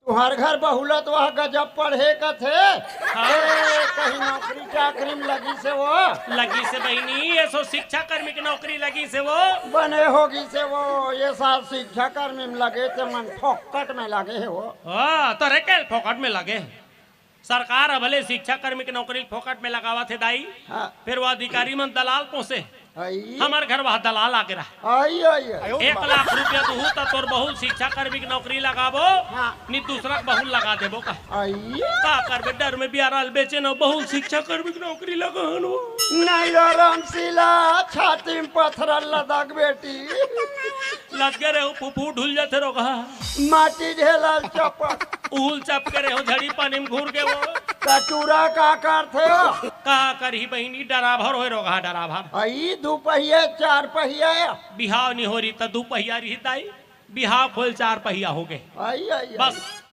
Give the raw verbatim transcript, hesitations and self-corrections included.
तुंहर घर बहू ल तो वह गजब पढ़े कथे। हाँ। ए, कहीं नौकरी चाकरी में लगिस हे वो? लगिस हे बहिनी, एसो शिक्षा कर्मी के नौकरी लगिस हे वो। बने होगिस हे वो, ए साल शिक्षा कर्मी में लगे ते मन फोकट में लगे हे वो। हाँ, तोरे के फोकट में लगे। सरकार ह भले शिक्षा कर्मी के नौकरी ल फोकट में लगावत हे दाई, हाँ। फेर वो अधिकारी मन दलाल पोसे। आई। हमर घर वह दलाल आगे रहा। आई, आई, आई। एक लाख रुपया दुहू त तोर बहू ल शिक्षा कर्मी के नौकरी लगाबो, हाँ। नी दूसरा के बहू ल लगा देबो का। आई। का करबे, डर में बियारा ल बेचे न बहू ल शिक्षा कर्मी के नौकरी लगान हो। नहीं रो रामशीला, छाती में पत्थर लदक बेटी। लदगे रहे फुफू ढुल जाथे रोगहा। माटी झेला चपक। उहुल चपके रहे हो, झड़ी पानी में घूर के वो। त टूरा का करथे हो? का करही बहिनी, डराभर होय रोगहा, डराभर। आई दू पहिया, चार पहिया। बिहाव नी हो रही त दू पहिया रही दाई, बिहाव खोल चार पहिया हो गए। आई, आई, आई। बस।